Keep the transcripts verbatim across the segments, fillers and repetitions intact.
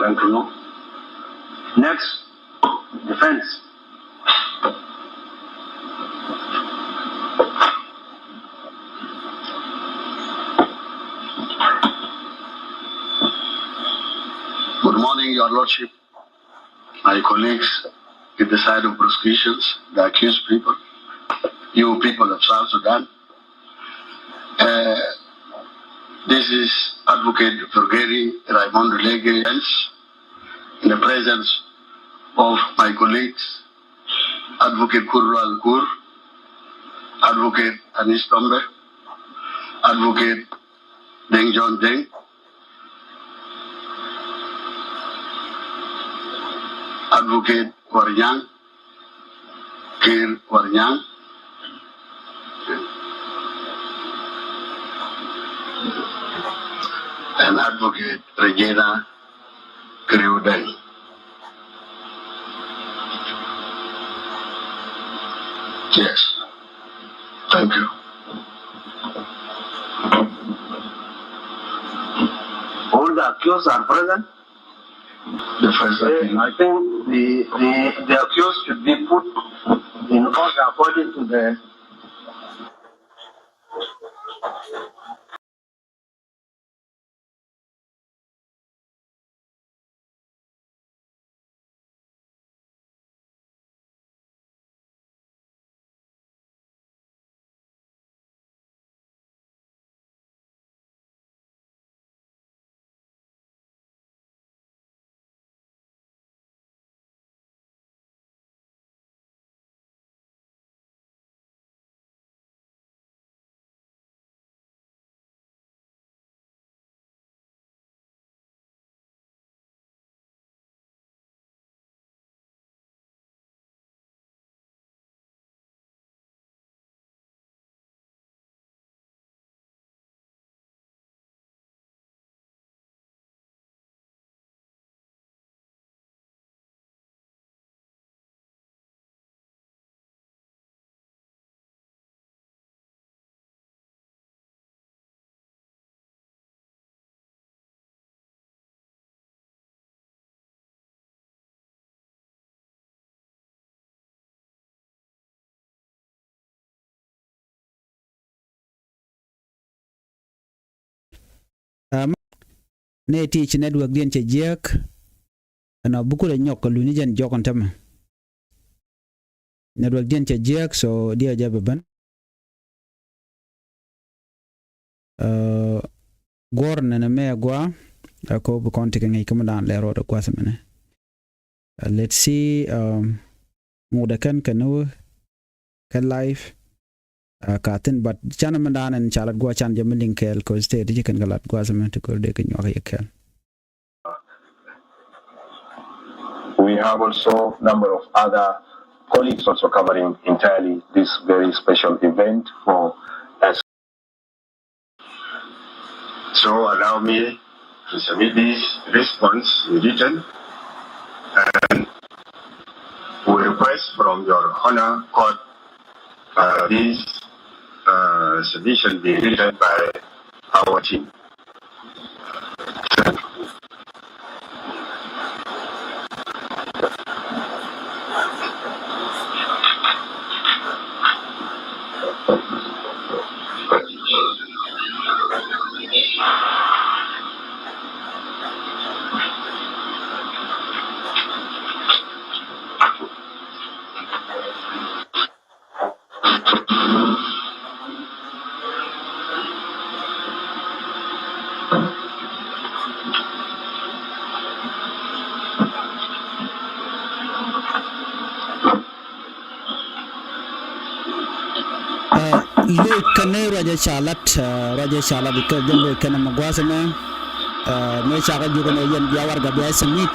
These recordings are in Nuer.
Thank you. Next, defense. Good morning, Your Lordship, my colleagues in the side of prosecutions, the accused people, you people of South Sudan. Uh, this is Advocate Fergeri Raymond Lege in the presence of my colleagues, Advocate Kurwal Kur, Advocate Anis Tombe, Advocate Deng John Deng, Advocate Warnyang, Kir Warnyang, and Advocate Regina Kriuden. Yes. Thank you. All the accused are present. The first appeal. I think the, the, the accused should be put in order according to the Nɛ ti ci network diɛn cɛ jiɛk. Ɛn a bukul ɛ nyɔk kɛ luni jɛn jɔk ɛn tämɛ. Network diɛn cɛ jiɛk, so diɛ jɛ bɛ ben. Guɔr nɛnɛ mɛ gua. Ɛ ko bi kɔn ti kɛ ŋic kä mi daan lɛ rɔɔdɛ gua̱th mɛnɛ. Let's see. Ŋuudɛ kɛn kɛ ni wä kɛ live. Ka thin, but can mi daan ɛn ca lat gua̱th can jɛ mi liŋ kɛɛl, cause tëë ti ci kɛn kɛ lat gua̱th mɛ ti kor dee kɛ nyuak yɛ kɛɛl. We have also number of other colleagues also covering entirely this very special event for us. So allow me to submit this response in written, and we request from Your Honor Court, uh, this, uh, submission be written by our team. Luc kɛn ni ruacɛ ca lat, ruacɛ ca lat kɛ jɛn luc kɛn mɛ gua̱a̱th mɛ. Mɛ ca kɛ jukɛ nɛ yɛn bia warɛga bia submit.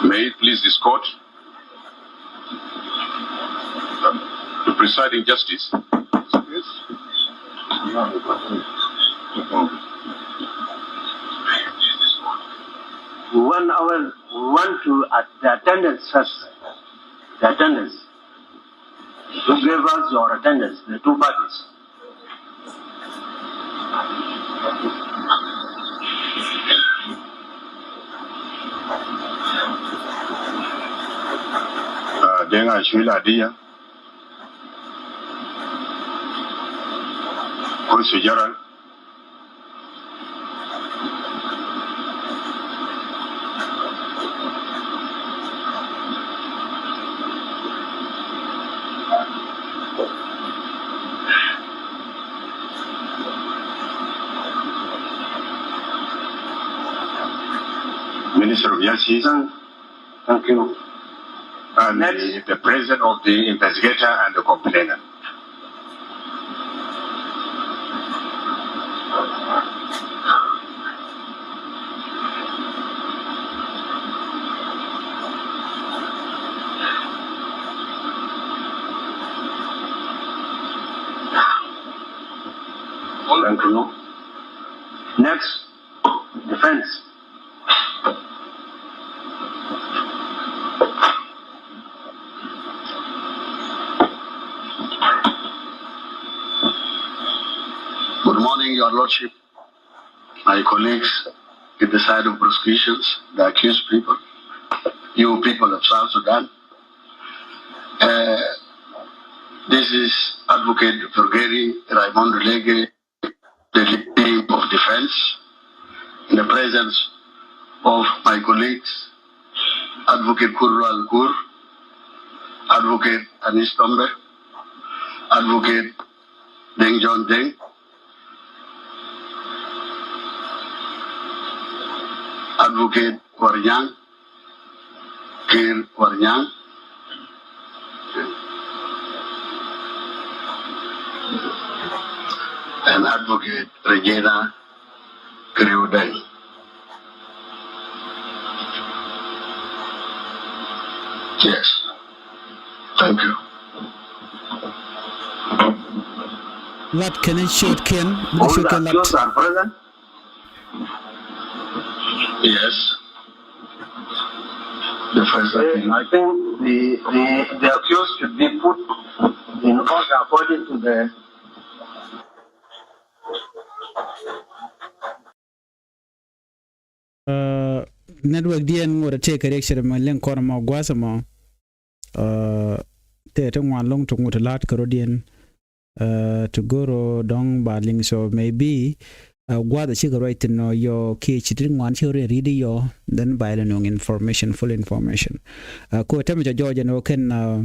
May it please this court. The presiding justice. We want our, we want to, uh, the attendance first. The attendance. who gave us your attendance, the two parties. Uh, Deng Acuil Adia, Consul General. Minister of Justice. Thank you. And the, the president of the investigator and the complainant. Thank you. Next, defense. Good morning, Your Lordship, my colleagues in the side of prosecutions, the accused people, you people of South Sudan. Uh, this is Advocate Doctor Gary Raymond Lege, the Deputy of Defense, in the presence of my colleagues, Advocate Kur Lual Kur, Advocate Anis Tombe, Advocate Deng John Deng, Advocate Warnyang, Kir Warnyang, and Advocate Regina Kriu Deng. Yes. Thank you. Lat kɛn ciötkiɛn, mi ciötkiɛn lat. All the accused are present? Yes. The first, uh, I think the, the, the accused should be put in order according to the Uh, network diɛn ŋot a tëë kɛ riɛk cɛ rɛ mɛ liŋ kɔn mɔ gua̱a̱th mɔ. Uh, tëë ti ŋuan lɔŋ ti ŋot ti la̱t kɛ rɔ diɛn. Uh, ti go̱r rɔ dɔ̱ŋ ba liŋ, so maybe, uh, gua̱a̱th a cikɛ ruac thin nɔ yɔ kiɛ ci ti ŋuan cikɛ ruac ri̱t yɔ, then ba ilɛ nuŋ information, full information. Uh, ko tɛmɛ cɛ jɔɔc ɛn ɣöö kɛn, uh,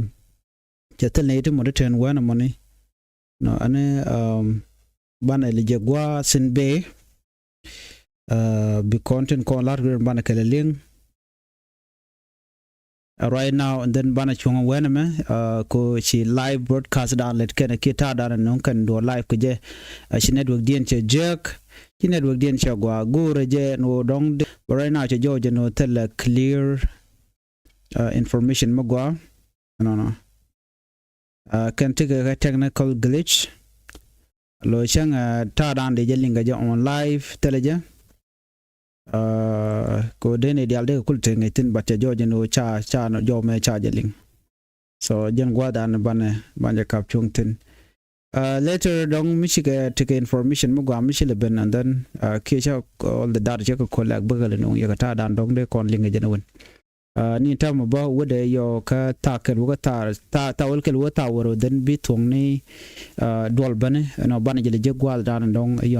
cɛ thil ni ti mɔ ti tɛn wɛn ɛmɔni. Nɔ ɛn, um, banɛ lɛ jɛ gua̱a̱th in bee, uh, bi kɔn tin kɔn la̱t kɛ banɛ kɛ lɛ liŋ. Uh, right now, and then banɛ cuɔ̱ŋ wɛn ɛmɛ, uh, ko ci live broadcast dan lɛt kɛn kiɛ ta̱a̱ dan nɔŋ kɛn duɔ live kɛ jɛ. Uh, ci network diɛn cɛ jek, ci network diɛn cɛ gua̱a̱ go̱o̱rɛ jɛ ɛn ɣöö dɔ̱ŋ dee. But right now cɛ jɔɔc ɛn ɣöö thilɛ clear, uh, information mi gua̱a̱. Nɔnɔ. Uh, kɛn tekɛ kɛ technical glitch. Lo cäŋ, uh, ta̱a̱ dan dee jɛ liŋ kɛ jɛ on live thilɛ jɛ. Uh, ko dee ni dial dee kɛ kul te ŋäc thin, but cɛ jɔɔc ɛn ɣöö ca, ca jɔɔc mɛ ca jɛ liŋ. So jɛn gua̱a̱th dan banɛ, banɛ jɛ kap cuɔ̱ŋ thin. Uh, later dɔ̱ŋ mi cikɛ tekɛ information mi gua̱a̱ mi ci lɛ ben, and then, uh, kiɛ cä all the data cä kɛ collect bäkɛ lɛ nuŋ yɛ kɛ ta̱a̱ dan dɔ̱ŋ dee kɔn liŋ kɛ jɛn wän. Uh, ni tam bä wädɛ yɔ kä thaak kɛl wä kä thaak, thaak, thaak wäl kɛl wä thaak wär wä then bi thuɔ̱ŋni, uh, duɔl bäni, you know, banɛ jɛ lɛ jek gua̱a̱th dan dɔ̱ŋ yɔ.